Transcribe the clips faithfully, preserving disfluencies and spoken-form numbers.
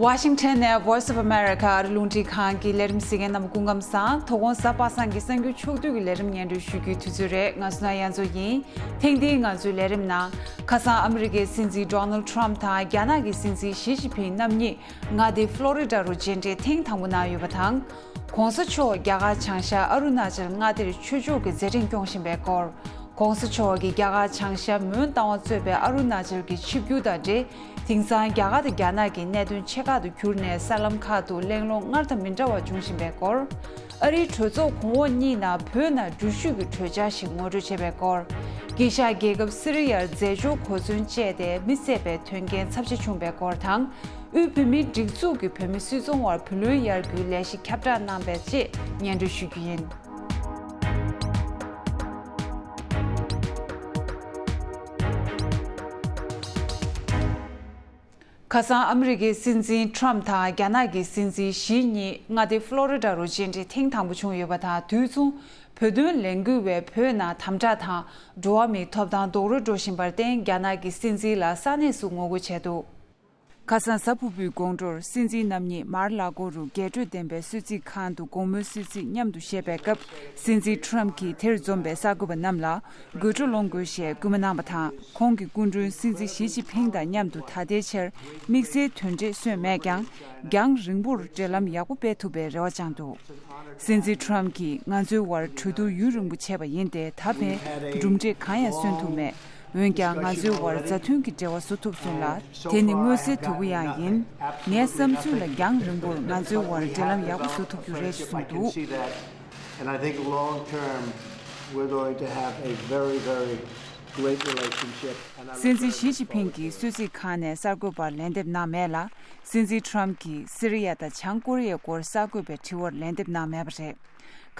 Washington ནས་Voice of America ཨ་རི་རླུང་འཕྲིན་ཁང་གི་ལས་རིམ་གཟིགས་མཁན་རྣམས་སྐུ་ཁམས་བཟང་། དོ་དགོང་གཟའ་པ་སངས་ཀྱི་གསར་འགྱུར་ཕྱོགས་བསྡུས་ཀྱི་ལས་རིམ་སྙན་སྒྲོན་ཞུ་རྒྱུའི་དུས་ཚོད་རེད། ང་བསོད་ནམས་དབྱངས་མཚོ་ཡིན། ཐེངས་འདིའི་ང་ཚོའི་ལས་རིམ་ནང་ཁ་སང་ཨ་མི་རི་ཀའི་སྲིད་འཛིན་Donald Trump དང་རྒྱ་ནག་གི་སྲིད་འཛིན་ཞི་ཅིན་ཕིང་རྣམ་གཉིས་མངའ་སྡེ་ཕློ་རི་ཌ་རུ་མཇལ་འཕྲད་ཐེངས་དང་པོ་གནང་ཡོད་པ་དང་། གོང་ས་མཆོག་རྒྱ་གར་བྱང་ཤར་ཨ་རུ་ན་ཅལ་མངའ་སྡེར་ཆོས་ཕྱོགས་ཀྱི་མཛད་འཕྲིན་སྐྱོང་བཞིན་པའི་སྐོར། གོང་ས་མཆོག་གིས་རྒྱ་གར་བྱང་ཤར་མོན་རྟ་དབང་གཙོས་པའི་ཨ་རུ་ན་ཅལ་གྱི་ཆིབས་བསྒྱུར་དང་འབྲེལ། དེང་སང་རྒྱ་གར་དང་རྒྱ་ནག་གི་གནད་དོན་ཆེ་ཁག་ཏུ་གྱུར་ནས་གསར་ལམ་ཁག་ཏུ་གླེང་སློང་སྔར་དང་མི་འདྲ་བ་འབྱུང་བཞིན་པའི་སྐོར། ཨ་རིའི་གྲོས་ཚོགས་གོང་འོག་གཉིས་ནང་བོད་ནང་འགྲུལ་བཞུད་ཀྱི་གྲོས་འཆར་ཞིག་ངོ་སྤྲོད་བྱས་པའི་སྐོར། དཀྱིལ་ཤར་རྒྱལ་ཁབ་སི་རི་ཡར་རྫས་སྦྱོར་གོ་མཚོན་སྤྱད་དེ་མི་བསད་པའི་དོན་རྐྱེན་ཚབས་ཆེ་བྱུང་བའི་སྐོར་དང་། དབུས་བོད་མིའི་སྒྲིག་འཛུགས་ཀྱིས་བོད་མི་སུད་ཚོང་བར་བུ་ལོན་གཡར་རྒྱུའི་ལས་གཞི་ཁྱབ་བསྒྲགས་གནང་བའི་ཅེས་སྙན་སྒྲོན་ཞུ་རྒྱུ་ཡིན། ཁ་སང་ཨ་མི་རི་ཀའི་སྲིད་འཛིན་Trump དང་རྒྱ་ནག་གི་སྲིད་འཛིན་ཞི་གཉིས་མངའ་སྡེ་ཕློ་རི་ཌ་རུ་མཇལ་འཕྲད་ཐེངས་དང་པོ་བྱུང་ཡོད་པ་དང་། དུས་མཚུངས་བོད་དོན་ལས་འགུལ་བས་བོད་ནང་དམ་དྲག་དང་འགྲོ་བ་མིའི་ཐོབ་ཐང་རྡོག་རོལ་འགྲོ་བཞིན་པར་བརྟེན། རྒྱ་ནག་གི་སྲིད་འཛིན་ལ་ས་གནས་སུ་ངོ་རྒོལ་བྱས་འདུག་ཁ་སང་གཟའ་ཕུར་བུའི་དགོང་དྲོར་སྲིད་འཛིན་རྣམ་གཉིས་མར་ལ་གོ་རུ་རྒྱས་སྤྲོས་ལྡན་པའི་གསོལ་ཚིགས་ཁང་དུ་དགོང་མོའི་གསོལ་ཚིགས་མཉམ་དུ་བཞེས་པའི་སྐབས། སྲིད་འཛིན་Trump གྱིས་དེར་འཛོམས་པའི་གསར་འགོད་པ་རྣམས་ལ་དགོད་བྲོ་སློང་དགོས་ཞེས་སྐུལ་མ་གནང་བ་དང་། ཁོང་གི་སྐུ་མགྲོན་སྲིད་འཛིན་ཞི་ཅིན་ཕིང་དང་མཉམ་དུ་ད་ལྟའི་ཆར་དམིགས་བསལ་དོན་འབྲས་སོན་མེད་ཀྱང་། རྒྱང་རིང་པོར་འབྲེལ་ལམ་ཡག་པོ་སྤེལ་ཐུབ་པའི་རེ་བ་བཅངས་འདུག་སྲིད་འཛིན་Trump གྱིས་ང་ཚོའི་དབར་གྲོས་བསྡུར་ཡུན་རིང་པོ་བྱས་པ་ཡིན་ཏེ། ད་ཕན་གྲུབ་འབྲས་གང་ཡང་སོན་ཐུབ་མེད། འོན་ཀྱང་། ང་ཚོའི་དབར་མཛའ་མཐུན་གྱི་འབྲེལ་བ་བཟོ་ཐུབ་སོང་ལ། དེ་ནི་མངོན་གསལ་དོད་པོ་ཡང་ཡིན། ངའི་བསམ་ཚུལ་ལ། རྒྱང་རིང་པོར་ང་ཚོའི་དབར་འབྲེལ་ལམ་ཡག་པོ་བཟོ་ཐུབ་རྒྱུ་རེད་ཅེས་གསུངས་འདུག And I think long term, we're going to have a very, very great relationship. And I look forward to it. སྲིད་འཛིན་ཞི་ཅིན་ཕིང་གིས་གསོལ་ཚིགས་ཁང་ནས་གསར་འགོད་པར་ལན་འདེབས་གནང་མེད་ལ། སྲིད་འཛིན་Trump གྱིས་སི་རི་ཡ་དང་བྱང་ཀོ་རི་ཡའི་སྐོར་གསར་འགོད་པའི་དྲི་བར་ལན་འདེབས་གནང་མེད་པ་རེད།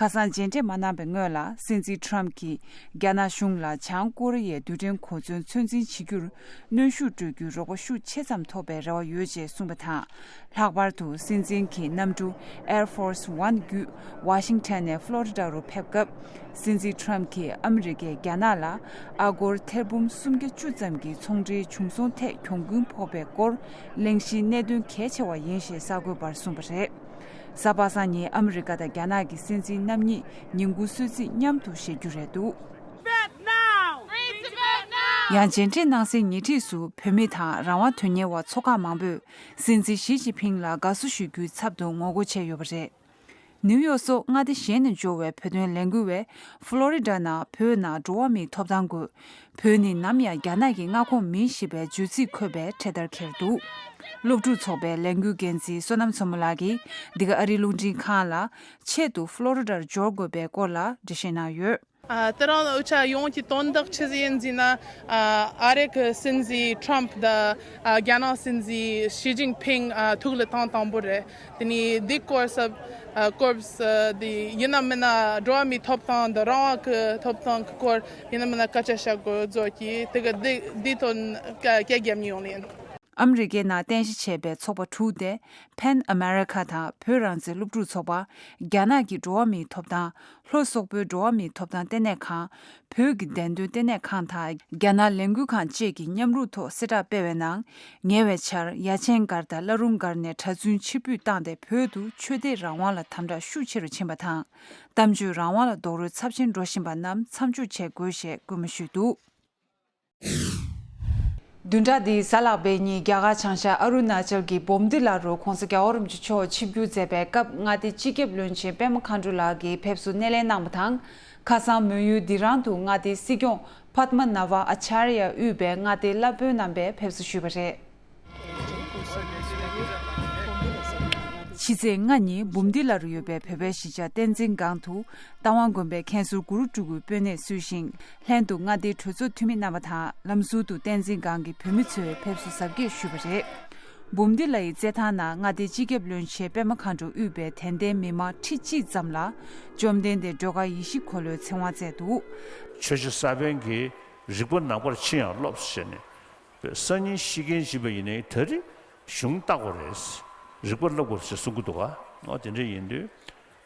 ཁ་སང་མཇལ་འཕྲད་མ་གནང་བའི་སྔོན་ལ། སྲིད་འཛིན་Trump གྱིས་རྒྱ་ནག་གཞུང་ལ་བྱང་ཀོ་རི་ཡའི་རྡུལ་ཕྲན་གོ་མཚོན་ཚོད་འཛིན་བྱེད་རྒྱུར་གནོན་ཤུགས་སྤྲོད་རྒྱུའི་རོགས་པ་ཤུགས་ཆེ་ཙམ་ཐོབ་པའི་རེ་བ་ཡོད་ཅེས་གསུངས་པ་དང་། ལྷག་པར་དུ་སྲིད་འཛིན་གྱི་གནམ་གྲུ་Air Force One བརྒྱུད་ཝ་ཤིང་ཊོན་ནས་ཕློ་རི་ཌ་རུ་ཕེབས་སྐབས། སྲིད་འཛིན་Trump གྱིས་ཨ་མི་རི་ཀས་རྒྱ་ནག་ལ་ཨ་སྒོར་ཐེར་འབུམ་སུམ་བརྒྱ་བཅུ་ཙམ་གྱི་ཚོང་འབྲེལ་བྱུང་སོང་ཐད་གྱོང་གུན་ཕོག་པའི་སྐོར་གླེང་གཞིའི་གནད་དོན་གལ་ཆེ་བ་ཡིན་ཞེས་གསར་འགོད་པར་གསུངས་པ་རེད། གཟའ་པ་སངས་ཉིན་ཨ་མི་རི་ཀ་དང་རྒྱ་ནག་གི་སྲིད་འཛིན་རྣམ་གཉིས་ཉིན་གུང་གསོལ་ཚིགས་མཉམ་དུ་བཞེས་རྒྱུ་རེད་འདུག Tibet now! Free Tibet now! ཡང་མཇལ་འཕྲད་གནང་སའི་ཉེ་འཁྲིས་སུ་བོད་མི་དང་རང་དབང་དོན་གཉེར་བ་ཚོགས་ཁག་མང་པོས་སྲིད་འཛིན་ཞི་ཅིན་ཕིང་ལ་དགའ་བསུ་ཞུ་རྒྱུའི་ཚབ་ཏུ་ངོ་རྒོལ་བྱས་ཡོད་པ་རེད། ནིའུ་ཡོག་སོགས་མངའ་སྡེ་གཞན་ནས་འབྱོར་བའི་བོད་དོན་ལས་འགུལ་བས་ཕློ་རི་ཌ་ནང་བོད་ནང་འགྲོ་བ་མིའི་ཐོབ་ཐང་དགོས། བོད་ནི་ནམ་ཡང་རྒྱ་ནག་གི་མངའ་ཁོངས་མིན་ཞེས་པའི་བརྗོད་ཚིག་འཁོད་པའི་འཕྲེད་དར་འཁྱེར་འདུག་སློབ་ཕྲུག་ཚོགས་པའི་ལས་འགུལ་འགན་འཛིན་བསོད་ནམས་མཚོ་མོ་ལགས་ཀྱིས་འདི་ག་ཨ་རིའི་རླུང་འཕྲིན་ཁང་ལ་ཆེད་དུ་ཕློ་རི་ཌར་འབྱོར་དགོས་པའི་སྐོར་ལ་འགྲེལ་བཤད་གནང་ཡོད། ཨ། དེ་རིང་ལ་འུ་ཅག་ཡོངས་ཀྱི་དོན་དག་ཆི་ཟིག་ཡིན་ཟེར་ན། ཨ། ཨ་རི་གི་སྲིད་འཛིན་ཁྲམ་དང་། ཨ། རྒྱ་ནག་སྲིད་འཛིན་ཞི་ཅིན་ཕིང་། ཨ། ཐུག་ལ་ཐེངས་དང་པོ་རེད། དེ་ནས་འདི་སྐོར་ཟབ། ཨ། སྐོར་ཟབ་འདི་ཡིན་ན་མིན་ན་འགྲོ་བ་མིའི་ཐོབ་ཐང་དང་རང་དབང་གི་ཐོབ་ཐང་གི་སྐོར་ཡིན་ན་མིན་ན་སྐད་ཆ་བཤད་དགོས་བཟོ་གི། དེ་གི་འདི་འདི་དོན་སྐད་སྐད་རྒྱབ་ནས་ཡོང་ལེ་ཡིན། ཨ་མི་རི་ཀའི་ནང་རྟེན་གཞི་བྱས་པའི་ཚོགས་པ་དྲུག་སྟེ། ཕེན་ཨ་མེ་རི་ཁ་དང་བོད་རང་བཙན་སློབ་ཕྲུག་ཚོགས་པ། རྒྱ་ནག་གི་འགྲོ་བ་མིའི་ཐོབ་ཐང་། ལྷོ་སོག་པོའི་འགྲོ་བ་མིའི་ཐོབ་ཐང་ལྟེ་གནས་ཁང་། བོད་ཀྱི་བདེན་དོན་ལྟེ་གནས་ཁང་དང་། རྒྱ་ནག་ལས་འགུལ་ཁང་བཅས་ཀྱིས་མཉམ་རུབ་ཐོག་གསལ་བསྒྲགས་སྤེལ་བའི་ནང་། ཉེ་བའི་ཆར་ཡ་ཆེན་སྒར་དང་བླ་རུང་སྒར་ནས་གྲྭ་བཙུན་ཕྱིར་འབུད་བཏང་སྟེ། བོད་དུ་ཆོས་དད་རང་དབང་ལ་དམ་དྲག་ཤུགས་ཆེ་རུ་ཕྱིན་པ་དང་། གཏམ་བརྗོད་རང་དབང་ལ་རྡོག་རོལ་ཚབས་ཆེན་འགྲོ་བཞིན་པ་རྣམས་མཚམས་འཇོག་བྱེད་དགོས་ཞེས་སྐུལ་མ་ཞུས་འདུག་བདུན་ཕྲག་འདིའི་གཟའ་ལྷག་པའི་ཉིན། རྒྱ་གར་བྱང་ཤར་ཨ་རུ་ན་ཅལ་གྱི་བོམ་དི་ལ་རུ་༸གོང་ས་༸རྒྱལ་བ་རིན་པོ་ཆེ་མཆོག་ཆིབས་བསྒྱུར་མཛད་པའི་སྐབས། མངའ་སྡེའི་སྤྱི་ཁྱབ་བློན་ཆེན་པད་མ་མཁའ་འགྲོ་ལགས་ཀྱིས་ཕེབས་བསུ་སྣེ་ལེན་གནང་བ་དང་། ཁ་སང་མོན་ཡུལ་དི་རང་དུ་མངའ་སྡེའི་སྲིད་སྐྱོང་པདྨ་ན་བ་ཨ་ཅཱརྱ་དབུས་པའི་མངའ་སྡེའི་བླ་དཔོན་རྣམ་པས་ཕེབས་བསུ་ཞུས་པ་རེད། ཕྱི་ཚེས་ལྔ་ཉིན་བོམ་དི་ལ་རུ་ཡོད་པའི་བོད་པའི་གཞིས་ཆགས་བསྟན་འཛིན་སྒང་དུ། རྟ་དབང་དགོན་པའི་མཁན་ཟུར་གུ་རུ་སྤྲུལ་སྐུའི་སྤོས་སྣེས་བསུས་ཤིང་། ལྷན་དུ་མངའ་སྡེའི་གྲོས་ཚོགས་འཐུས་མི་རྣམ་པ་དང་། ལམ་ཟུར་དུ་བསྟན་འཛིན་སྒང་གི་བོད་མི་ཚོས་ཕེབས་བསུ་གཟབ་རྒྱས་ཞུས་པ་རེད། བོམ་དི་ལ་ཡི་རྩེད་ཐང་ནང་མངའ་སྡེའི་སྤྱི་ཁྱབ་བློན་ཆེན་པད་མ་མཁའ་འགྲོ་དབུས་པའི་དད་ལྡན་མི་མང་ཁྲི་གཅིག་ཙམ་ལ། བཅོམ་ལྡན་འདས་སྒྲོལ་དཀར་ཡེ་ཤེས་འཁོར་ལོའི་ཚེ་དབང་སྩལ་འདུག་ཆོས་བྱེད་ས་པཎ་གྱིས་རིག་པ་ནང་པར་ཕྱིན་ཡང་སློབས་ཞེས་ནས། སང་ཉིན་ཤི་རྐྱེན་བྱིན་པ་ཡིན་ནའི་ད་རེས་གཞུང་བལྟ་དགོས་རེད། རིག་པ་བསླབ་དགོས་རེད་ཅེས་གསུང་གི་འདུག་ག་འོ་དེ་འདྲ་ཡིན་དུས་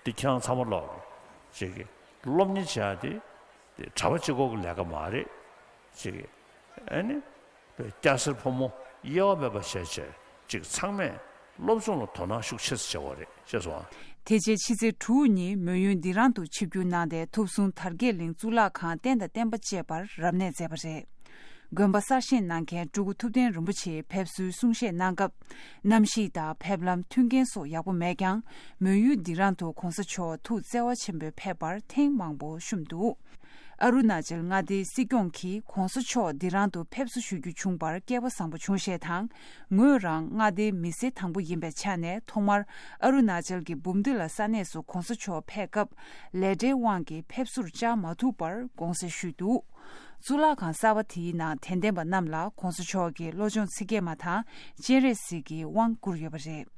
འདི་ཁྱེད་རང་ཚང་མ་ལོག་ཅིག་གིས་སློབ་གཉེར་བྱ་དེ་དེ་གྲྭ་པ་གཅིག་པོ་གི་ལས་ཀ་མ་རེད། ཅིག་གིས་ཨ་ནི་སྐྱ་སེར་ཕོ་མོ་དབྱེ་བ་མེད་པ་བྱས་བྱས་ཅིག་ཚང་མས་ སློབ་སྦྱོང་ལ་དོ་སྣང་ཤུགས་ཆེ་ཙམ་བྱ་དགོས་རེད། ཤེས་སོང་ཨ། དེ་རྗེས་ཕྱི་ཚེས་དྲུག་ཉིན་མོན་ཡུལ་སྡིག་རང་དུ་ཆིབས་བསྒྱུར་གནང་སྟེ་ཐུབ་བསྲུང་དར་རྒྱས་གླིང་གཙུག་ལག་ཁང་རྟེན་དང་བརྟེན་པ་བཅས་པར་རབ་གནས་མཛད་པ་རེད། དགོན་པ་གསར་བཞེངས་གནང་མཁན་སྤྲུལ་སྐུ་ཐུབ་བསྟན་རིན་པོ་ཆེས་ཕེབས་བསུའི་གསུང་བཤད་གནང་སྐབས། གནམ་གཤིས་དང་ཕེབས་ལམ་མཐུན་རྐྱེན་སོགས་ཡག་པོ་མེད་ཀྱང་། མོན་ཡུལ་སྡིག་རང་དུ་གོང་ས་མཆོག་ཐུགས་བརྩེ་བ་ཆེན་པོས་ཕེབས་པར་ཐེངས་མང་པོ་བཤུམས་འདུག། ཨ་རུ་ན་ཅལ་མངའ་སྡེའི་སྲིད་སྐྱོང་གིས་གོང་ས་མཆོག་སྡིག་རང་དུ་ཕེབས་བསུ་ཞུ་རྒྱུ་བྱུང་བར་སྐལ་བ་བཟང་པོ་བྱུང་ཞེས་དང་། ངོས་རང་མངའ་སྡེའི་མི་སེར་དང་པོ་ཡིན་པའི་ཆ་ནས། ཐོག་མར་ཨ་རུ་ན་ཅལ་གྱི་འབུམ་སྡེ་ལ་ས་གནས་སུ་གོང་ས་མཆོག་ཕེབས་སྐབས་ལས་བྲེལ་དབང་གིས་ཕེབས་བསུར་བཅར་མ་ཐུབ་པར་དགོངས་སེལ་ཞུས་འདུག། གཙུག་ལག་ཁང་གསར་པ་དེའི་ནང་དད་ལྡན་པ་རྣམས་ལ་གོང་ས་མཆོག་གིས་བློ་སྦྱོང་ཚིག་བརྒྱད་མ་དང་སྤྱན་རས་གཟིགས་ཀྱི་དབང་བསྐུར་ཡོད་པ་རེད།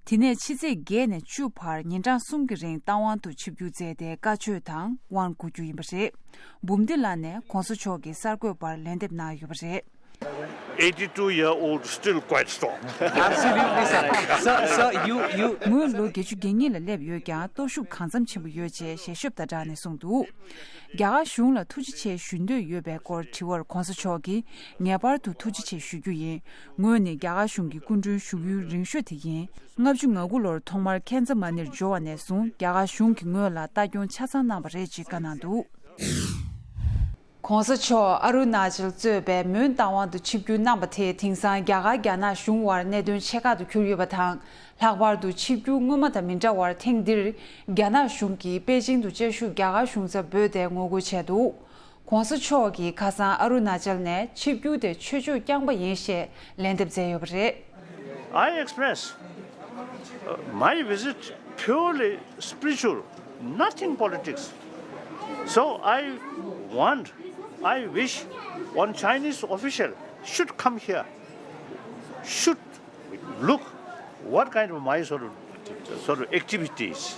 དེ་ནས་ཕྱི་ཚེས་བརྒྱད་ནས་བཅུ་བར་ཉིན་གྲངས་གསུམ་གྱི་རིང་རྟ་དབང་དུ་ཆིབས་བསྒྱུར་མཛད་དེ་བཀའ་ཆོས་དང་དབང་བསྐུར་རྒྱུ་ཡིན་པ་རེད། འབུམ་སྡེ་ལ་ནས་གོང་ས་མཆོག་གིས་གསར་འགོད་པར་ལན་འདེབས་གནང་ཡོད་པ་རེད། eighty-two year old, still quite strong. Absolutely, sir. Sir, sir, you, you. ངོས་ལོ་བརྒྱད་ཅུ་གྱ་གཉིས་ལ་སླེབས་ཡོད་ཀྱང་སྟོབས་ཤུགས་གང་འཚམ་ཆེན་པོ་ཡོད་ཅེས་ཞལ་ཤོབ་དང་སྦྲགས་ནས་གསུངས་འདུག། རྒྱ་གར་གཞུང་ལ་ཐུགས་རྗེ་ཆེ་ཞུ་འདོད་ཡོད་པའི་སྐོར་དྲི་བར་གོང་ས་མཆོག་གིས། ངེས་པར་དུ་ཐུགས་རྗེ་ཆེ་ཞུ་རྒྱུ་ཡིན། ངོས་ནི་རྒྱ་གར་གཞུང་གི་སྐུ་མགྲོན་བཞུགས་ཡུན་རིང་ཤོས་དེ་ཡིན། ལྔ་བཅུ་ང་དགུ་ལོར་ཐོག་མར་ཁེན་ཛ་མ་ནིར་འབྱོར་བ་ནས་བཟུང་རྒྱ་གར་གཞུང་གིས་ངོས་ལ་ལྟ་སྐྱོང་ཆ་ཚང་གནང་བ་རེད་ཅེས་བཀའ་གནང་འདུག། གོང་ས་མཆོག་ཨ་རུ་ན་ཅལ་གཙོས་པའི་མོན་རྟ་དབང་དུ་ཆིབས་བསྒྱུར་གནང་པ་དེས་དེང་སང་རྒྱ་གར་རྒྱ་ནག་གཞུང་དབར་གནད་དོན་ཆེ་ཁག་ཏུ་གྱུར་ཡོད་པ་དང་། ལྷག་པར་དུ་ཆིབས་བསྒྱུར་སྔོན་མ་དང་མི་འདྲ་བར་ཐེངས་འདིར་རྒྱ་ནག་གཞུང་གིས་པེ་ཅིང་དུ་བཅའ་བཞུགས་རྒྱ་གར་གཞུང་ཚབ་འབོད་དེ་ངོ་རྒོལ་བྱས་འདུག། གོང་ས་མཆོག་གིས་ཁ་སང་ཨ་རུ་ན་ཅལ་ནས་ཆིབས་བསྒྱུར་དེ་ཆོས་ཕྱོགས་རྐྱང་པ་ཡིན་ཞེས་ལན་འདེབས་མཛད་ཡོད་པ་རེད། I express, uh, my visit purely spiritual, nothing politics. So I want, I wish one Chinese official should come here, should look what kind of my sort of, sort of activities.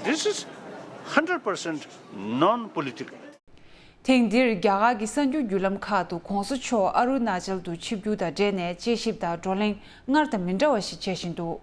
This is hundred percent non-political. ཐེངས་འདིར་རྒྱ་གར་གྱི་གསར་འགྱུར་བརྒྱུད་ལམ་ཁག་ཏུ་གོང་ས་མཆོག་ཨ་རུ་ན་ཅལ་དུ་ཆིབས་བསྒྱུར་དང་འབྲེལ་ནས་དཔྱད་ཞིབ་དང་བགྲོ་གླེང་སྔར་དང་མི་འདྲ་བ་ཞིག་བྱེད་བཞིན་འདུག།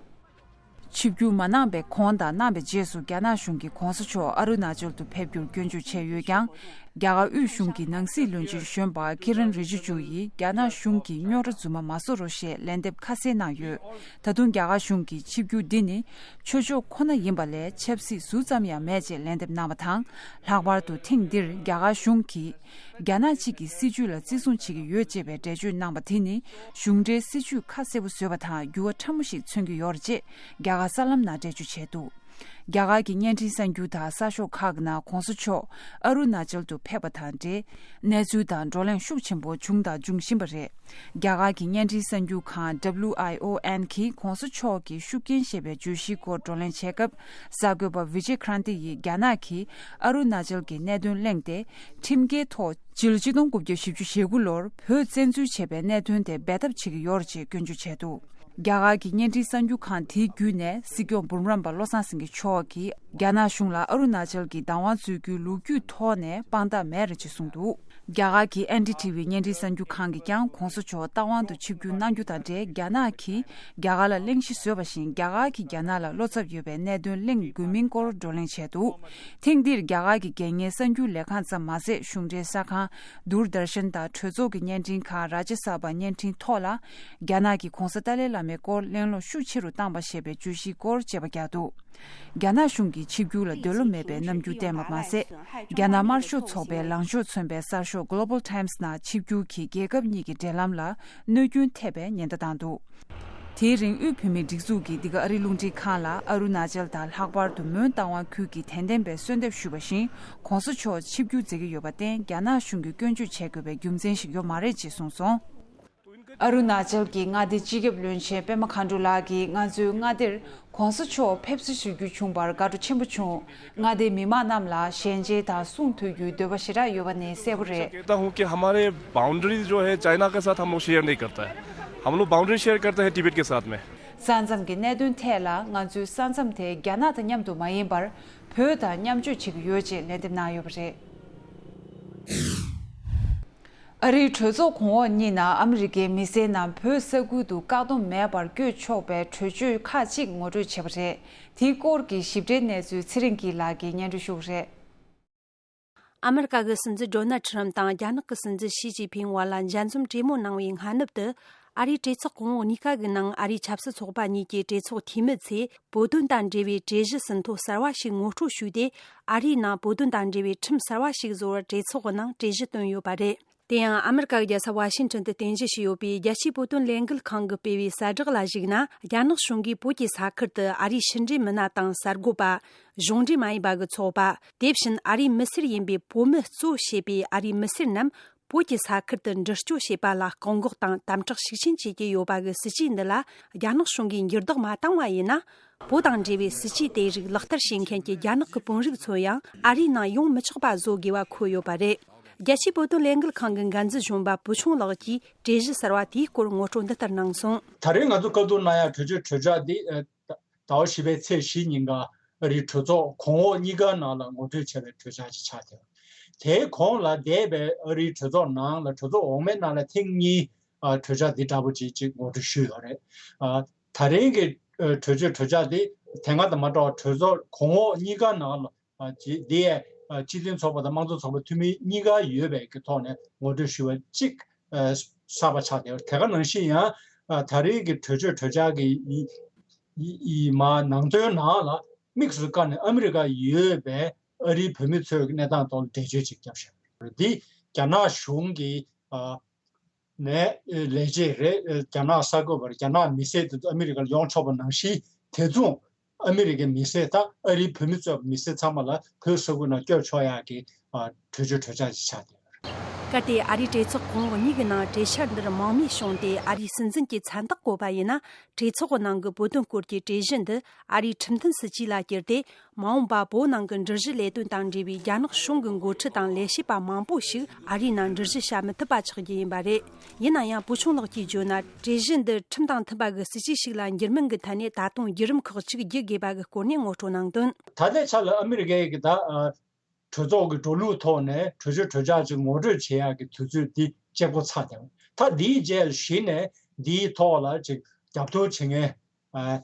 ཆིབས་བསྒྱུར་མ་གནང་པའི་གོང་དང་གནང་པའི་རྗེས་སུ་རྒྱ་ནག་གཞུང་གིས་གོང་ས་མཆོག་ཨ་རུ་ན་ཅལ་དུ་ཕེབས་རྒྱུར་སྐྱོན་བརྗོད་བྱས་ཡོད་ཀྱང་། རྒྱ་གར་དབུས་གཞུང་གི་ནང་སྲིད་བློན་ཆེན་གཞོན་པ་ཀི་རན་རི་ཇི་ཇུ་ཡིས་རྒྱ་ནག་གཞུང་གིས་རྙོག་དྲ་རྫུན་མ་མ་བཟོ་རོགས་ཞེས་ལན་འདེབས་ཁ་གསལ་གནང་ཡོད། ད་དུང་རྒྱ་གར་གཞུང་གིས་ཆིབས་བསྒྱུར་འདི་ནི་ཆོས་ཕྱོགས་ཁོ་ན་ཡིན་པ་ལས་ཆབ་སྲིད་ཟུར་ཙམ་ཡང་མེད་ཅེས་ལན་འདེབས་གནང་བ་དང་། ལྷག་པར་དུ་ཐེངས་འདིར་རྒྱ་གར་གཞུང་གིས་རྒྱ་ནག་གཅིག་གི་སྲིད་བྱུས་ལ་བརྩི་སྲུང་བྱེད་ཀྱི་ཡོད་ཅེས་པའི་འགྲེལ་བརྗོད་གནང་བ་དེ་ནི་གཞུང་འབྲེལ་སྲིད་བྱུས་ཁ་གསལ་པོ་བཟོས་པ་དང་འགྱུར་བ་ཕྲ་མོ་ཞིག་མཚོན་གྱི་ཡོད་རེད་ཅེས་རྒྱ་གར་གསར་ལམ་ནང་འགྲེལ་བརྗོད་བྱས་འདུག། རྒྱ་གར་གྱི་བརྙན་འཕྲིན་གསར་འགྱུར་དང་གསར་ཤོག་ཁག་གི་ནང་གོང་ས་མཆོག་ཨ་རུ་ན་ཅལ་དུ་ཕེབས་པ་དང་འབྲེལ། གནས་ཚུལ་དང་བགྲོ་གླེང་ཤུགས་ཆེན་པོ་བྱུང་དང་འབྱུང་བཞིན་པ་རེད། རྒྱ་གར་གྱི་བརྙན་འཕྲིན་གསར་འགྱུར་ཁང་W I O N གིས་གོང་ས་མཆོག་གི་ཤུགས་རྐྱེན་ཞེས་པའི་བརྗོད་གཞིའི་སྐོར་བགྲོ་གླེང་བྱས་སྐབས། གསར་འགོད་པ་བི་ཇེ་ཁྲན་ཏི་ཡིས་རྒྱ་ནག་གིས་ཨ་རུ་ན་ཅལ་གྱི་གནད་དོན་གླེང་སྟེ། ཁྲིམས་འགལ་ཐོག་ཕྱི་ལོ་ཆིག་སྟོང་དགུ་བརྒྱ་བཞི་བཅུ་ཞེ་དགུ་ལོར་བོད་བཙན་འཛུལ་བྱས་པའི་གནད་དོན་དེ་འབད་འཐབ་བྱེད་ཀྱི་ཡོད་རེད་ཅེས་སྐྱོན་བརྗོད་བྱས་འདུག། རྒྱ་གར་གྱི་བརྙན་འཕྲིན་གསར་འགྱུར་ཁང་དེའི་བརྒྱུད་ནས་སྲིད་སྐྱོང་འབུམ་རམས་པ་བློ་བཟང་སེང་གེ་མཆོག་གིས་རྒྱ་ནག་གཞུང་ལ་ཨ་རུ་ན་ཅལ་གྱི་བདག་དབང་རྩོད་རྒྱུའི་ལོ་རྒྱུས་ཐོག་ནས་དཔང་རྟགས་མེད་རེད་ཅེས་གསུངས་འདུག། རྒྱ་གར་གྱི་ཨེན་ཌི་ཊི་ཝི་བརྙན་འཕྲིན་གསར་འགྱུར་ཁང་གིས་ཀྱང་གོང་ས་མཆོག་རྟ་དབང་དུ་ཆིབས་བསྒྱུར་གནང་རྒྱུ་དང་འབྲེལ། རྒྱ་ནག་གིས་རྒྱ་གར་ལ་གླེང་གཞི་བཟོས་པ་བཞིན། རྒྱ་གར་གྱིས་རྒྱ་ནག་ལ་བློ་འཚབ་ཡོད་པའི་གནད་དོན་གླེང་དགོས་མིན་སྐོར་བགྲོ་གླེང་བྱས་འདུག། ཐེངས་འདིར་རྒྱ་གར་གྱི་རྒྱལ་གཉེར་གསར་འགྱུར་ལས་ཁང་ཙམ་མ་ཟད། གཞུང་འབྲེལ་གསར་ཁང་དུར་དར་ཤན་དང་གྲོས་ཚོགས་ཀྱི་བརྙན་འཕྲིན་ཁང་རཱ་ཇ་ས་བྷ་བརྙན་འཕྲིན་ཐོག་ལ། རྒྱ་ནག་གིས་གོང་ས་ཏཱ་ལའི་བླ་མའི་སྐོར་གླེང་སློང་ཤུགས་ཆེ་རུ་བཏང་པ་ཞེས་པའི་བརྗོད་གཞིའི་སྐོར་དཔྱད་པ་བརྒྱབ་འདུག། རྒྱ་ནག་གཞུང་གིས་ཆིབས་བསྒྱུར་ལ་འདོད་བློ་མེད་པའི་རྣམ་འགྱུར་བསྟན་པ་མ་ཟད། རྒྱ་ནག་དམར་ཤོག་ཚོགས་པའི་ལངས་ཕྱོགས་མཚོན་པའི་གསར་ཤོག་Global Times ནང་ཆིབས་བསྒྱུར་གྱིས་རྒྱལ་ཁབ་གཉིས་ཀྱི་འབྲེལ་ལམ་ལ་གནོད་སྐྱོན་ཐེབས་པའི་ཉེན་བརྡ་བཏང་འདུག། དེའི་རིང་དབུས་བོད་མིའི་སྒྲིག་འཛུགས་ཀྱིས་འདི་ག་ཨ་རིའི་རླུང་འཕྲིན་ཁང་ལ། ཨ་རུ་ན་ཅལ་དང་ལྷག་པར་དུ་མོན་རྟ་དབང་ཁུལ་གྱི་དད་ལྡན་པའི་གསོལ་འདེབས་ཞུས་པ་བཞིན། གོང་ས་མཆོག་ཆིབས་བསྒྱུར་མཛད་ཀྱི་ཡོད་པར་བརྟེན། རྒྱ་ནག་གཞུང་གིས་སྐྱོན་བརྗོད་བྱེད་དགོས་པའི་རྒྱུ་མཚན་ཞིག་ཡོད་མ་རེད་ཅེས་གསུངས་སོང་། ཨ་རུ་ན་ཅལ་གྱི་མངའ་སྡེའི་སྤྱི་ཁྱབ་བློན་ཆེན་པད་མ་མཁའ་འགྲོ་ལགས་ཀྱིས། ང་ཚོའི་མངའ་སྡེར་གོང་ས་མཆོག་ཕེབས་བསུ་ཞུ་རྒྱུ་བྱུང་བར་དགའ་སྤྲོ་ཆེན་པོ་བྱུང་། མངའ་སྡེའི་མི་མང་རྣམས་ལ་ཞལ་མཇལ་དང་གསུང་ཐོས་རྒྱུའི་འདོད་པ་ཞེ་དྲག་ཡོད་པ་ནི་གསལ་པོ་རེད། कहता हूँ कि हमारे बाउंड्रीज जो है चाइना के साथ हम लोग शेयर नहीं करता है। हम लोग बाउंड्री शेयर करते हैं टिबेट के साथ में। ས་མཚམས་ཀྱི་གནད་དོན་ཐད་ལ། ང་ཚོའི་ས་མཚམས་དེ་རྒྱ་ནག་དང་མཉམ་དུ་མ་ཡིན་པར་བོད་དང་མཉམ་སྤྱོད་བྱེད་ཀྱི་ཡོད་ཅེས་ལན་འདེབས་གནང་ཡོད་པ་རེད། ཨ་རིའི་གྲོས་ཚོགས་གོང་འོག་གཉིས་ནང་ཨ་མི་རི་ཀའི་མི་སེར་རྣམས་བོད་ས་ཁུལ་དུ་བཀག་སྡོམ་མེད་པར་བསྐྱོད་ཆོག་པའི་གྲོས་ཆོད་ཁག་ཅིག་ངོ་སྤྲོད་བྱས་པ་རེད། དེའི་སྐོར་གྱི་ཞིབ་ཕྲའི་གནས་ཚུལ་ཚེ་རིང་སྐྱིད་ལགས་ཀྱིས་སྙན་སྒྲོན་ཞུ་གི་རེད། ཨ་མི་རི་ཀ་གི་སྲིད་འཛིན་ཌོ་ནལ་ཁྲི་རམ་དང་རྒྱ་ནག་གི་སྲིད་འཛིན་ཞི་ཅིན་ཕིང་བར་ལ་མཇལ་འཛོམས་གྲོས་མོལ་གནང་བའི་སྔ་ནུབ་ཏུ། ཨ་རིའི་གྲོས་ཚོགས་གོང་འོག་གཉིས་ཀ་གི་ནང་ཨ་རིའི་ཆབ་སྲིད་ཚོགས་པ་གཉིས་ཀྱི་གྲོས་ཚོགས་འཐུས་མི་ཚོས་བོད་དོན་དང་འབྲེལ་བའི་གྲོས་གཞི་ཟིན་ཐོ་གསར་བ་ཞིག་ངོ་སྤྲོད་ཞུས་ཏེ། ཨ་རིའི་ནང་བོད་དོན་དང་འབྲེལ་བའི་ཁྲིམས་གསར་བ་ཞིག་བཟོ་བར་གྲོས་ཚོགས་ཀྱི་ནང་གྲོས་གཞི་བཏོན་ཡོད་པ་རེད། དེ་ཡང་ཨ་མི་རི་ཀ་གི་རྒྱལ་ས་ཝ་ཤིང་ཊོན་དུ་རྟེན་གཞི་བྱས་ཡོད་པའི་རྒྱལ་སྤྱིའི་བོད་དོན་ལས་འགུལ་ཁང་གིས་སྤེལ་བའི་གསལ་བསྒྲགས་ལ་གཞིགས་ན། རྒྱ་ནག་གཞུང་གིས་བོད་ཀྱི་ས་ཁུལ་དུ་ཨ་རིའི་ཕྱི་འབྲེལ་མི་སྣ་དང་གསར་འགོད་པ། གཞུང་འབྲེལ་མ་ཡིན་པ་གི་ཚོགས་པ། དེ་བཞིན་ཨ་རིའི་མི་སེར་ཡིན་པའི་བོད་མི་གཙོ་བྱས་པའི་ཨ་རིའི་མི་སེར་རྣམས་བོད་ཀྱི་ས་ཁུལ་དུ་འགྲུལ་སྐྱོད་བྱེད་པ་ལ་བཀག་འགོག་དང་དམ་དྲག་ཤུགས་ཆེན་བྱེད་ཀྱི་ཡོད་པ་གི་སྲིད་ཇུས་འདི་ལ་རྒྱ་ནག་གཞུང་གིས་འགྱུར་ལྡོག་མ་བཏང་བ་ཡིན་ན། བོད་དང་འབྲེལ་བའི་སྲིད་ཇུས་དེ་རིགས་ལག་བསྟར་བྱེད་མཁན་གྱི་རྒྱ་ནག་གི་དཔོན་རིགས་ཚོ་ཡང་ཨ་རིའི་ནང་ཡོང་མི་ཆོག་པ་བཟོ་དགོས་པ་འཁོད་ཡོད་པ་རེད། རྒྱལ་སྤྱིའི་བོད་དོན་ལས་འགུལ་ཁང་གི་འགན་འཛིན་གཞོན་པ་བུ་ཆུང་ལགས་ཀྱིས་གྲོས་གཞི་གསར་བ་དེའི་སྐོར་ངོ་སྤྲོད་འདི་ལྟར་གནང་སོང་། ད་རེས་ང་ཚོ་བཀའ་བསྡུར་གནང་ཡ་གྲོས་ཆོད་གྲོས་འཆར་འདི། ཟླ་བ་བཞི་པའི་ཚེས་བཞི་ཉིན་ཀ་ཨ་རིའི་གྲོས་ཚོགས་གོང་འོག་གཉིས་ཀ་ནང་ལ་ངོ་སྤྲོད་བྱས་པའི་གྲོས་འཆར་ཅིག་ཆགས་ཡོད། དེའི་གོང་ལ་འདས་པའི་ཨ་རིའི་གྲོས་ཚོགས་ནང་ལ་གྲོས་ཚོགས་འོག་མའི་ནང་ལ་ཐེངས་གཉིས་ཨ་གྲོས་འཆར་འདི་འདྲ་པོ་ཅིག་ཅིག་ངོ་སྤྲོད་ཞུས་ཡོད་རེད། ཨ་ད་རིང་གི་ཨ་གྲོས་ཆོད་གྲོས་འཆར་འདི་དེ་སྔ་དང་མ་འདྲ་བར་གྲོས་ཚོགས་གོང་འོག་གཉིས་ཀ་ནང་ལ་ཨ་ཅིག་འདི་ཡས་ཨ་སྤྱི་མཐུན་ཚོགས་པ་དང་དམངས་གཙོ་ཚོགས་པ་འཐུས་མི་གཉིས་ཀ་ཡོད་པའི་གི་ཐོག་ནས་ངོ་སྤྲོད་ཞུ་བ་གཅིག་ཨ་གསར་པ་ཆགས་བསྡད་ཡོད། དེ་ག་ནང་བཞིན་ཡང་ཨ་ད་རེས་ཀྱི་གྲོས་ཆོད་གྲོས་འཆར་གྱི་ཡི་ཡི་ཡི་མ་ནང་དོན་ནང་ལ་དམིགས་སུ་བཀར་ནས་ཨ་མི་རི་ཀ་ཡོད་པའི་ཨ་རིའི་བོད་མི་ཚོའི་གནས་སྟངས་ཐོག་ལ་འགྲེལ་བརྗོད་ཅིག་བརྒྱབ་བཞག་འདི་རྒྱ་ནག་གཞུང་གིས་ཨ་ནས་ལས་བྱེད་རེད། རྒྱ་ནག་གསར་འགོད་པ་རེད། རྒྱ་ནག་མི་སེར་དེ་ཚོ་ཨ་མི་རི་ཀར་ཡོང་ཆོག་པ་ནང་བཞིན་དེ་མཚུངས་ཨ་མི་རི་ཀའི་མི་སེར་དང་ཨ་རིའི་བོད་མི་གཙོས་པའི་མི་སེར་ཚང་མ་ལ་བོད་ས་ཁུལ་ནང་བསྐྱོད་ཆོག་ཡག་གི་ཨ་གྲོས་ཆོད་གྲོས་འཆར་ཞིག་ཆགས་བསྡད་ཡོད་རེད། གལ་ཏེ་ཨ་རིའི་གྲོས་ཚོགས་གོང་འོག་གཉིས་ཀྱི་ནང་གྲོས་འཆར་འདིར་མང་མོས་བྱུང་སྟེ་ཨ་རིའི་སྲིད་འཛིན་གྱིས་མཚན་རྟགས་བཀོད་པ་ཡིན་ན། གྲོས་ཚོགས་ནང་གི་བོད་དོན་སྐོར་གྱི་གྲོས་གཞི་འདི་ཨ་རིའི་ཁྲིམས་མཐུན་སྲིད་ཇུས་ལ་བསྒྱུར་ཏེ། མ་འོངས་པ་བོད་ནང་གི་འགྲུལ་བཞུད་ལས་དོན་དང་འབྲེལ་བའི་རྒྱ་ནག་གཞུང་གི་འགོ་ཁྲིད་དང་ལས་བྱེད་པ་མང་པོ་ཞིག་ཨ་རིའི་ནང་འགྲུལ་བཞུད་བྱ་མི་ཐུབ་པ་ཆགས་རྒྱུ་ཡིན་པ་རེད། ཡིན་ན་ཡང་བུ་ཆུང་ལགས་ཀྱིས་བརྗོད་ན། གྲོས་གཞི་འདི་ཁྲིམས་དང་མཐུན་པ་གི་སྲིད་ཇུས་ཤིག་ལ་འགྱུར་མིན་གྱི་ཐད་ནས་ད་དུང་བརྒྱུད་རིམ་ཁག་ཅིག་བརྒྱུད་དགོས་པ་གི་སྐོར་ནས་ངོ་སྤྲོད་གནང་དོན། ད་ལྟའི་ཆ་ལ་ཨ་མི་རི་ཀའི་གི་ད་ཨ་གྲོས་ཚོགས་ཀྱི་འགྲོ་ལུགས་ཐོག་ནས་གྲོས་ཆོད་གྲོས་འཆར་ཅིག་ངོ་སྤྲོད་བྱེད་ཡག་གི་དུས་ཚོད་འདི་བཅད་པོ་ཚར་ཏེ། ད་འདིའི་རྗེས་གཞི་ནས་འདིའི་ཐོག་ལ་ཅིག་རྒྱབ་སྐྱོར་བྱེད་མཁན་ཨ་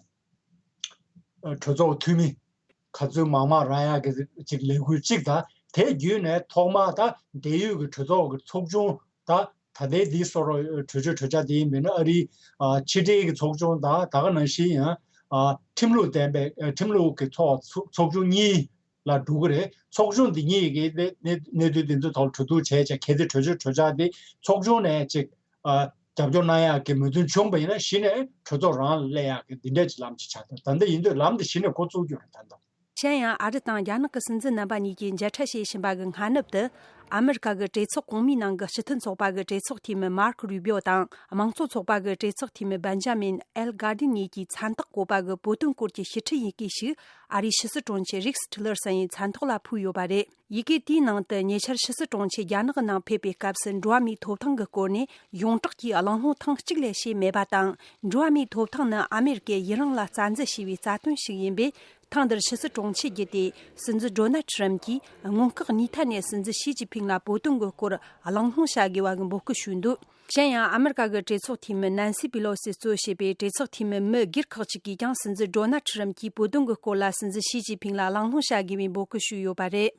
གྲོས་ཚོགས་འཐུས་མི་ག་ཚོད་མང་མང་རག་ཡག་གི་ཅིག་ལས་འགུལ་གཅིག་དང་། དེ་བརྒྱུད་ནས་ཐོག་མར་ད་འབྲེལ་ཡོད་ཀྱི་གྲོས་ཚོགས་ཀྱི་ཚོགས་ཆུང་ད་ད་ལྟའི་འདིའི་སོ་རོ་གྲོས་ཆོད་གྲོས་འཆར་འདི་ཡིན་པས་ན་ཨ་རིའི་ཨ་ཕྱི་འབྲེལ་གྱི་ཚོགས་ཆུང་དང་ད་ག་ནང་བཞིན་ཡང་ཨ་ཁྲིམས་ལུགས་ལྡན་པའི་ཨ་ཁྲིམས་ལུགས་ཀྱི་ཚོགས་ཚོགས་ཆུང་གཉིས་ལ་འགྲོ་གི་རེད། ཚོགས་ཆུང་འདི་གཉིས་ཀྱིས་གནད་གནད་གནད་དོན་འདི་ཚོའི་ཐོག་གྲོས་བསྡུར་བྱས་བྱས། གལ་ཏེ་གྲོས་ཆོད་གྲོས་འཆར་འདི་ཚོགས་ཆུང་ནས་ཅིག་ཨ་རྒྱབ་སྐྱོར་གནང་ཡག་གི་མོས་མཐུན་བྱུང་བ་ཡིན་ན་གཞི་ནས་གྲོས་ཚོགས་རང་ལ་སླེབས་ཡག་གི་འདི་འདྲས་ཀྱི་ལམ་ཅིག་ཆགས་འདུག་ད་ལྟ་ཡིན་དུས་ལམ་འདི་གཞི་ནས་འགོ་བཙུགས་རྒྱུ་རེད་ད་དུང་། གཞན་ཡང་ཨ་རི་དང་རྒྱ་ནག་གི་སྲིད་འཛིན་རྣམ་པ་གཉིས་ཀྱིས་མཇལ་འཕྲད་བྱེད་བཞིན་པ་གི་སྔ་ནུབ་ཏུ། ཨ་མི་རི་ཀ་གི་གྲོས་ཚོགས་གོང་མའི་ནང་གི་སྤྱི་མཐུན་ཚོགས་པ་གི་གྲོས་ཚོགས་འཐུས་མི་མར་ཁོ་རུ་བིའོ་དང་། དམངས་གཙོ་ཚོགས་པ་གི་གྲོས་ཚོགས་འཐུས་མི་བན་ཇ་མིན་ཨེལ་གྷར་ཌིན་གཉིས་ཀྱིས་མཚན་རྟགས་བཀོད་པ་གི་བོད་དོན་སྐོར་གྱི་ཞི་ཁྲིའི་ཡི་གེ་ཞིག་ཨ་རིའི་ཕྱི་སྲིད་དྲུང་ཆེ་རིགས་ཊི་ལར་སན་ཡི་མཚན་ཐོག་ལ་ཕུལ་ཡོད་པ་རེད། ཡི་གེ་དེའི་ནང་དུ་ཉེ་ཆར་ཕྱི་སྲིད་དྲུང་ཆེ་རྒྱ་ནག་གི་ནང་ཕེབས་པའི་སྐབས་སུ་འགྲོ་བ་མིའི་ཐོབ་ཐང་གི་སྐོར་ནས་ཡོངས་གྲགས་ཀྱིས་གླེང་སློང་ཐེངས་གཅིག་ལས་བྱས་མེད་པ་དང་། འགྲོ་བ་མིའི་ཐོབ་ཐང་ནི་ཨ་མེ་རི་ཀས་ཡུན་རིང་ལ་རྩ་འཛིན་བྱས་པའི་རྩ་དོན་ཞིག་ཡིན་པས། ཐེངས་འདིར་ཕྱི་སྲིད་དྲུང་ཆེ་བརྒྱུད་དེ་སྲིད་འཛིན་ཌོ་ནལ་ཁྲི་རམ་གྱིས་དངོས་ཁག་གཉིས་ཐད་ནས་སྲིད་འཛིན་ཞི་ཅིན་ཕིང་ལ་བོད་དོན་གྱི་སྐོར་གླེང་སློང་བྱ་དགོས་པ་གི་འབོད་སྐུལ་ཞུས་འདུག་གཞན་ཡང་ཨ་མེ་རི་ཀ་གི་གྲོས་ཚོགས་འཐུས་མི་ནན་སི་པི་ལོ་སི་གཙོ་བྱས་པའི་གྲོས་ཚོགས་འཐུས་མི་མི་སྒེར་ཁག་ཅིག་གིས་ཀྱང་སྲིད་འཛིན་ཌོ་ནལ་ཁྲི་རམ་གྱིས་བོད་དོན་གྱི་སྐོར་ལ་སྲིད་འཛིན་ཞི་ཅིན་ཕིང་ལ་གླེང་སློང་བྱ་དགོས་པའི་འབོད་སྐུལ་ཞུས་ཡོད་པ་རེད།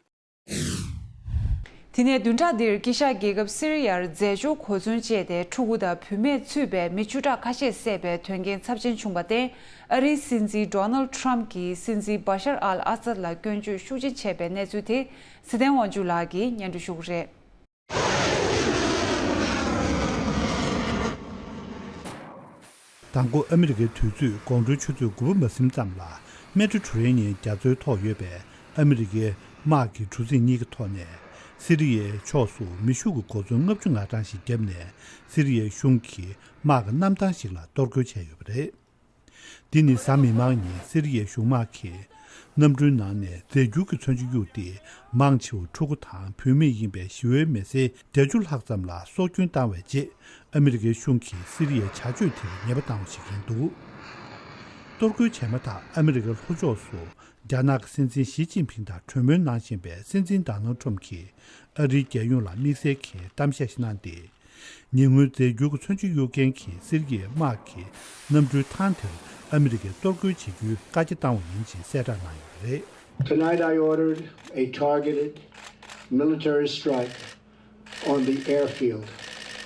དེ་ནས་བདུན་ཕྲག་འདིར་དཀྱིལ་ཤར་རྒྱལ་ཁབ་སི་རི་ཡར་རྫས་སྦྱོར་གོ་མཚོན་སྤྱད་དེ་ཕྲུ་གུ་དང་བུད་མེད་ཚུད་པའི་མི་བཅུ་ཕྲག་ཁ་ཤས་བསད་པའི་དོན་རྐྱེན་ཚབས་ཆེན་བྱུང་བར་བརྟེན། ཨ་རིའི་སྲིད་འཛིན་ཌོ་ནལ་ཁྲམ་གྱིས་སྲིད་འཛིན་བྷ་ཤར་ཨལ་ཨ་སད་ལ་སྐྱོན་བརྗོད་ཤུགས་ཆེ་བྱས་པའི་གནས་ཚུལ་དེ་ཚེ་བརྟན་དབང་ཕྱུག་ལགས་ཀྱིས་སྙན་སྒྲོན་ཞུ་གི་རེད། དང་པོ་ཨ་མི་རི་ཀའི་དུས་ཚོད་དགོང་དྲོའི་ཆུ་ཚོད་དགུ་པ་མ་ཟིན་ཙམ་ལ་མེ་ཏྲོ་ཊི་རེ་ནི་ཡན་རྒྱ་མཚོའི་ཐོག་ཡོད་པའི་ཨ་མི་རི་ཀའི་དམག་གི་གྲུ་གཟིངས་གཉིས་ཀྱི་ཐོག་ནས་སི་རི་ཡའི་ཕྱོགས་སུ་མེ་ཤུགས་ཀྱི་གོ་མཚོན་ལྔ་བཅུ་ང་གྲངས་ཤིག་བརྒྱབ་ནས་སི་རི་ཡའི་གཞུང་གི་དམག་གི་གནམ་ཐང་ཞིག་ལ་གཏོར་རྒོལ་བྱས་ཡོད་པ་རེད། འདི་ནི་གཟའ་མིག་དམར་ཉིན་སི་རི་ཡའི་གཞུང་དམག་གིས་གནམ་གྲུའི་ནང་ནས་རྫས་འགྱུར་གྱི་མཚོན་ཆ་གཡུགས་ཏེ། མང་ཆེ་བ་ཕྲུ་གུ་དང་བུད་མེད་ཡིན་པའི་ཞི་བའི་མི་སེར་བརྒྱད་ཅུ་ལྷག་ཙམ་ལ་སྲོག་སྐྱོན་བཏང་བའི་རྗེས། ཨ་མི་རི་ཀའི་གཞུང་གིས་སི་རི་ཡའི་བྱ་སྤྱོད་དེར་ཉེས་པ་བཏང་བ་ཞིག་ཡིན་འདུག་གཏོར་རྒོལ་བྱས་མ་ཐག་ཨ་མི་རི་ཀའི་ལྷོ་ཕྱོགས་སུ་རྒྱ་ནག་གི་སྲིད་འཛིན་ཞི་ཅིན་ཕིང་དང་གྲོས་མོལ་གནང་བཞིན་པའི་སྲིད་འཛིན་ཌོ་ནལ་ཁྲམ་གྱིས་ཨ་རིའི་རྒྱལ་ཡོངས་ལ་དམིགས་བསལ་གྱི་གཏམ་བཤད་ཞིག་གནང་སྟེ། ཉེ་སྔོན་རྫས་འགྱུར་གྱི་མཚོན་ཆ་གཡུག་མཁན་གྱི་སི་རི་ཡའི་དམག་གིས་གནམ་གྲུའི་ཐང་དེར་ཨ་མི་རི་ཀས་གཏོར་རྒོལ་བྱེད་རྒྱུའི་བཀའ་རྒྱ་བཏང་བ་ཡིན་ཞེས་གསལ་བསྒྲགས་གནང་ཡོད་པ་རེད། Tonight I ordered a targeted military strike on the airfield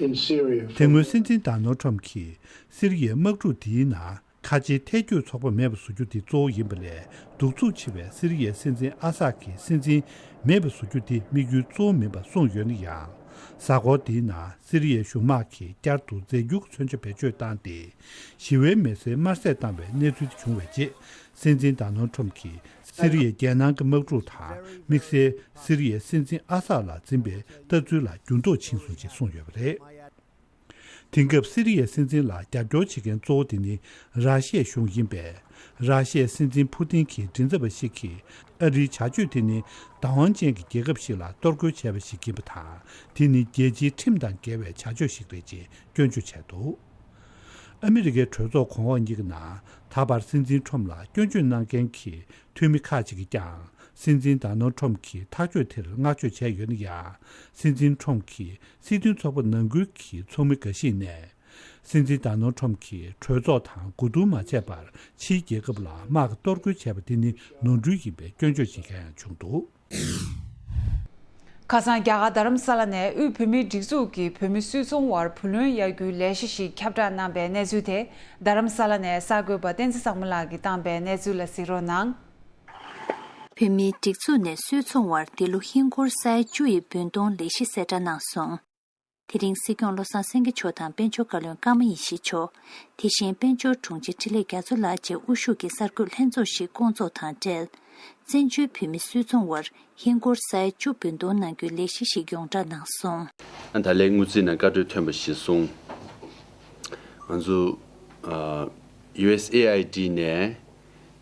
in Syria. དེ་སྔོན་སྲིད་འཛིན་ཌོ་ནལ་ཊམ་གྱིས་སི་རི་ཡའི་དམག་འཁྲུག་འདིའི་ནང་ཁ་ཆེའི་ཐལ་སྐྱོད་ཚོགས་པ་མེད་པ་བཟོ་རྒྱུ་དེ་གཙོ་བོ་ཡིན་པ་ལས། གདུག་རྩུབ་ཆེ་བའི་སི་རི་ཡའི་སྲིད་འཛིན་ཨ་སད་ཀྱི་སྲིད་འཛིན་མེད་པ་བཟོ་རྒྱུ་དེ་དམིགས་ཡུལ་གཙོ་བོ་མིན་པ་གསུངས་ཡོད་ན་ཡང་། གཟའ་འཁོར་འདིའི་ནང་སི་རི་ཡའི་གཞུང་དམག་གིས་བསྐྱར་དུ་རྫས་འགྱུར་མཚོན་ཆ་བེད་སྤྱོད་བཏང་སྟེ། ཞི་བའི་མི་སེར་དམར་བསད་བཏང་བའི་གནས་ཚུལ་བྱུང་བའི་རྗེས། སྲིད་འཛིན་ཌོ་ནལ་ཊམ་གྱིས་སི་རི་ཡའི་རྒྱལ་ནང་གི་དམག་འཁྲུག་དང་། དམིགས་བསལ་སི་རི་ཡའི་སྲིད་འཛིན་ཨ་སད་ལ་འཛིན་པའི་ལྟ་ཚུལ་ལ་འགྱུར་ལྡོག་ཕྱིན་སོང་ཞེས་གསུངས་ཡོད་པ་རེད། དེང་སྐབས་སི་རི་ཡའི་སྲིད་འཛིན་ལ་རྒྱབ་སྐྱོར་བྱེད་མཁན་གཙོ་བོ་དེ་ནི་ར་ཤི་ཡའི་གཞུང་ཡིན་པས། ར་ཤི་ཡའི་སྲིད་འཛིན་ཕུ་ཏིན་གྱི་མགྲིན་ཚབ་པ་ཞིག་གིས། ཨ་རིའི་བྱ་སྤྱོད་དེ་ནི་བདག་དབང་ཅན་གྱི་རྒྱལ་ཁབ་ཞིག་ལ་གཏོར་རྒོལ་བྱས་པ་ཞིག་ཡིན་པ་དང་། དེ་ནི་རྒྱལ་སྤྱིའི་ཁྲིམས་དང་འགལ་བའི་བྱ་སྤྱོད་ཞིག་རེད་ཅེས་སྐྱོན་བརྗོད་བྱས་འདུག། ཨ་མི་རི་ཀའི་གྲོས་ཚོགས་གོང་འོག་གཉིས་ཀྱི་ནང་ད་བར་སྲིད་འཛིན་ཊམ་ལ་སྐྱོན་བརྗོད་གནང་མཁན་གྱི་འཐུས་མི་ཁག་ཅིག་གིས་ཀྱང་། སྲིད་འཛིན་ཌོ་ནལ་ཊམ་གྱི་ཐག་གཅོད་དེར་བསྔགས་བརྗོད་བྱས་ཡོད་ན་ཡང་། སྲིད་འཛིན་ཊམ་གྱིས་སྲིད་དོན་ཚོགས་པ་ནང་ཁུལ་གྱི་ཚོགས་མི་འགའ་ཞིག་ནས། སྲིད་འཛིན་ཌོ་ནལ་ཊམ་གྱིས་གྲོས་ཚོགས་དང་གོ་བསྡུར་མ་བྱས་པར་ཕྱིའི་རྒྱལ་ཁབ་ལ་དམག་གཏོར་རྒོལ་བྱས་པ་དེ་ནི་ནོར་འཁྲུལ་ཡིན་པའི་སྐྱོན་བརྗོད་བྱེད་མཁན་ཡང་བྱུང་འདུག། ཁ་སང་རྒྱ་གར་རྡ་རམ་ས་ལ་ནས་དབུས་བོད་མིའི་སྒྲིག་འཛུགས་ཀྱི་བོད་མི་སུད་ཚོང་བར་བུ་ལོན་གཡར་རྒྱུའི་ལས་གཞི་ཞིག་ཁྱབ་བསྒྲགས་གནང་པའི་གནས་ཚུལ་དེ། རྡ་རམ་ས་ལ་ནས་གསར་འགོད་པ་བསྟན་འཛིན་བཟང་མོ་ལགས་ཀྱིས་བཏང་པའི་གནས་ཚུལ་ལ་གཟིགས་རོགས་གནང་། བོད་མིའི་སྒྲིག་འཛུགས་ནས་སུད་ཚོང་བར་འདི་ལོ་ཧིན་སྒོར་ས་ཡ་བཅུ་ཡི་བུན་གཏོང་ལས་གཞི་གསལ་བསྒྲགས་གནང་སོང་། དེ་རིང་སྲིད་སྐྱོང་བློ་བཟང་སེང་གེ་མཆོག་དང་དཔལ་འབྱོར་བཀའ་བློན་ཀརྨ་ཡེ་ཤེས་མཆོག། དེ་བཞིན་དཔལ་འབྱོར་དྲུང་ཆེ་འཕྲིན་ལས་རྒྱ་མཚོ་ལགས་བཅས་དབུ་བཞུགས་ཀྱིས་གསར་འགོད་ལྷན་ཚོགས་ཤིག་བསྐོང་ཚོགས་དང་འབྲེལ། བཙན་བྱོལ་བོད་མི་སུད་ཚོང་བར་ཧིན་སྒོར་ས་ཡ་བཅུ་བུན་གཏོང་གནང་རྒྱུའི་ལས་གཞི་ཞིག་ཡོངས་བསྒྲགས་གནང་སོང་། ད་ལན་དངུལ་རྩིས་ནང་བཀའ་འཁྲོལ་ཐོན་པ་གཞིར་བཟུང་། ང་ཚོ་ཨ་ཡུ་ཨེས་ཨེ་ཨའི་ཌི་ནས་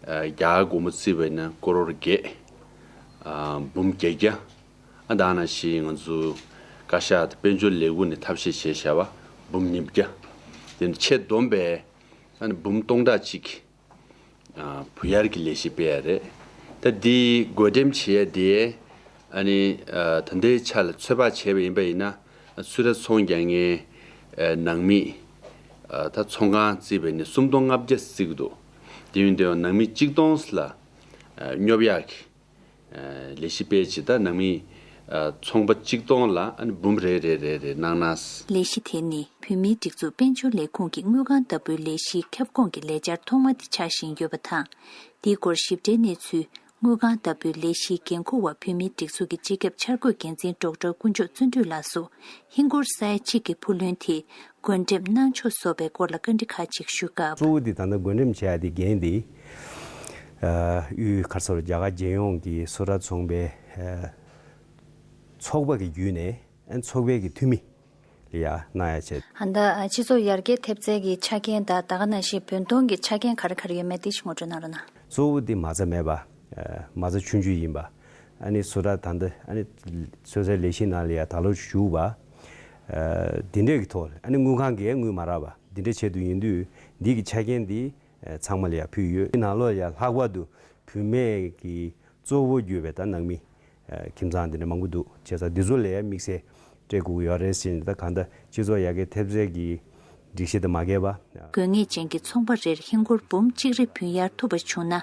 ཨ་རྒྱ་གར་སྒོར་མོ་བརྩིས་པ་ཡིན་ན་ཀོ་རོར་བརྒྱད། ཨ་འབུམ་བརྒྱད་བརྒྱ། ཨ་ད་ནང་བཞིན་ང་ཚོ་བཀའ་ཤག་དང་དཔལ་འབྱོར་ལས་ཁུངས་ནས་ཐབས་ཤེས་བྱས་བཞག་པ་འབུམ་ཉིས་བརྒྱ། དེ་ནས་ཆེས་བསྡོམས་པས་ཨ་ནི་འབུམ་སྟོང་ཕྲག་གཅིག་ཨ་བུ་གཡར་གྱི་ལས་གཞི་སྤེལ་ཡ་རེད། ད་འདི་བགོ་འགྲེམས་བྱེད་ཡ་དེ་ཨ་ནི་ཨ་ད་ལྟའི་ཆ་ལ་ཚོད་དཔག་བྱས་པ་ཡིན་པ་ཡིན་ན། ཨ་སུད་ཊར་ཚོང་རྒྱག་མཁན་ཨ་ནང་མི་ཨ་ད་ཚོང་ཁང་བརྩིས་པ་ཡིན་ན་སུམ་སྟོང་ལྔ་བརྒྱ་བརྩི་གི་འདུག། དེ་ཡིན་དུས་ནང་མི་གཅིག་སྟོང་ལ་ཨ་སྙོབ་ཡག་གི་ལས་གཞི་སྤེལ་ཅིག་ད་ནང་མི་ཚོང་པ་གཅིག་སྟོང་ལ་ཨ་ནི་འབུམ་རེ་རེ་རེ་རེ་གནང་ན། ལས་གཞི་དེ་ནི་བོད་མིའི་སྒྲིག་འཛུགས་དཔལ་འབྱོར་ལས་ཁུངས་ཀྱི་དངུལ་ཁང་ལྟ་བུའི་ལས་གཞིའི་ཁྱབ་ཁོངས་ཀྱི་ལས་འཆར་ཐོག་མ་དེ་ཆགས་བཞིན་ཡོད་པ་དང་། འདིའི་སྐོར་ཞིབ་ཕྲའི་གནས་ཚུལ་དངུལ་ཁང་ལྟ་བུའི་ལས་གཞིའི་འགན་འཁུར་བ་བོད་མིའི་སྒྲིག་འཛུགས་ཀྱི་སྤྱི་ཁྱབ་འཆར་འགོད་འགན་འཛིན་ཌོག་ཊར་དཀོན་མཆོག་བརྩོན་འགྲུས་ལགས་སུ་ཧིན་སྒོར་ས་ཡ་གཅིག་གི་བུ་ལོན་དེ་བགོ་འགྲེམས་གནང་ཕྱོགས་སོགས་པའི་སྐོར་ལ་བཀའ་འདྲི་ཁག་ཅིག་ཞུས་སྐབས། གཙོ་བོ་དེ་ད་ལྟ་བགོ་འགྲེམས་བྱས་ཡ་དེ་འགན་དེ། ཨ་དབུས་ག་རེ་ཟེར་རྒྱ་གར་རྒྱལ་ཡོངས་ཀྱི་སུད་ཊར་ཚོང་པའི་ཨ་ཚོགས་པ་གི་བརྒྱུད་ནས་ཨ་ཚོགས་པའི་གི་འཐུས་མི་ལ་ཡ་གནང་ཡ་བྱས། ཨ་ད་སྤྱི་ཚོགས་ཡར་རྒྱས་ཐེབས་རྩའི་གི་ཆ་རྐྱེན་དང་ད་ག་ནང་བཞིན་བུན་གཏོང་གི་ཆ་རྐྱེན་ག་རེ་ག་རེ་ཡོད་མེད་དེ་ཞིག་ངོ་སྤྲོད་གནང་རོགས་གནང་། གཙོ་བོ་དེ་མ་རྩ་མེད་པ། ཨ་མ་རྩ་ཆུང་ཆུང་ཡིན་པ། ཨ་ནི་སུད་ཊར་ད་ལྟ་ཨ་ནི་སོ་སོའི་ལས་གཞི་ནང་ལ་ཡ་ད་ལོ་ཞུགས་པ། ཨ་དེ་འདྲས་ཀྱི་ཐོག་ཨ་ནི་དངུལ་ཁང་གིས་དངུལ་མ་རག་པ་དེ་འདྲས་ཆེད་དུ་ཡིན་དུས་འདི་གི་ཆ་རྐྱེན་འདི་ཨ་ཚང་མ་ལ་ཡ་ཕུལ་ཡོད། དེ་ནང་ལོགས་ལ་ཡ་ལྷག་པར་དུ་བུད་མེད་ཀྱི་གཙོ་བོ་གྱུར་པའི་ད་ནང་མི་ཨ་ཁྱིམ་ཚང་འདི་འདྲ་མང་པོ་འདུག། བྱས་ཙང་འདི་ཚོ་ལ་ཡ་དམིགས་བསལ་སྤྲད་དགོས་ཀྱི་ཡོད་རེད་ཟེར་ནས། ད་གང་ལྟར་སྤྱི་ཚོགས་ཡར་རྒྱས་ཐེབས་རྩའི་གི་སྒྲིག་གཞི་དང་མ་འགལ་བ། དགོས་ངེས་ཅན་གྱི་ཚོང་པ་རེར་ཧིན་སྒོར་འབུམ་གཅིག་རེ་བུན་གཡར་ཐུབ་པ་བྱུང་ན།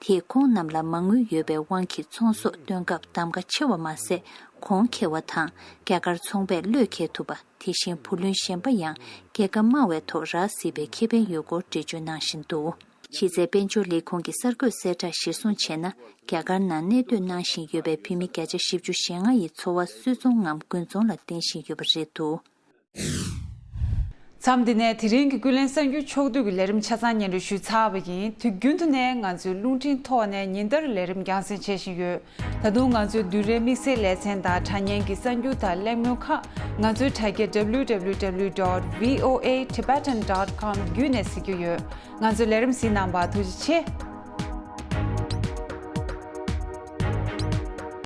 དེས་ཁོང་རྣམས་ལ་མ་དངུལ་ཡོད་པའི་དབང་གིས་ཚོང་ཟོག་བཏོན་སྐབས་གདམ་ག་ཆེ་བ་མ་ཟད་གོང་ཁེ་བ་དང་རྒྱ་གར་ཚོང་པས་བློས་འཁེལ་ཐུབ་པ། དེ་བཞིན་བུ་ལོན་གཞན་པ་ཡང་སྐྱེད་ཀ་དམའ་བའི་ཐོག་རག་སྲིད་པའི་ཁེ་ཕན་ཡོད་སྐོར་འགྲེལ་བརྗོད་གནང་བཞིན་འདུག། གཞི་རྩའི་དཔལ་འབྱོར་ལས་ཁུངས་ཀྱི་གསར་འགོད་གསལ་བསྒྲགས་གཞིར་བཟུང་བྱས་ན། རྒྱ་གར་ནང་གནས་སྡོད་གནང་བཞིན་ཡོད་པའི་བོད་མི་བརྒྱ་ཆ་བཞི་བཅུ་ཞེ་ལྔ་ཡི་འཚོ་བ་སུད་ཚོང་ངམ་དགུན་ཚོང་ལ་བརྟེན་བཞིན་ཡོད་པ་རེད་འདུག། མཚམས་འདི་ནས་དེ་རིང་གི་ཀུན་གླེང་གསར་འགྱུར་ཕྱོགས་བསྡུས་ཀྱི་ལས་རིམ་ཆ་ཚང་སྙན་སྒྲོན་ཞུས་ཚར་བ་ཡིན། དུས་རྒྱུན་དུ་ནས་ང་ཚོའི་རླུང་འཕྲིན་ཐོག་ནས་ཉིན་ལྟར་ལས་རིམ་རྒྱང་སྲིང་བྱེད་བཞིན་ཡོད། ད་དུང་ང་ཚོའི་བསྡུས་གྲྭའི་དམིགས་བསལ་ལེ་ཚན་དང་དྲ་བརྙན་གྱི་གསར་འགྱུར་དང་གླེང་མོལ་ཁག་ང་ཚོའི་དྲ་རྒྱ་W W W dot V O A Tibetan dot com བརྒྱུད་ནས་གཟིགས་རྒྱུ་ཡོད། ང་ཚོའི་ལས་རིམ་གཟིགས་གནང་བར་ཐུགས་རྗེ་ཆེ།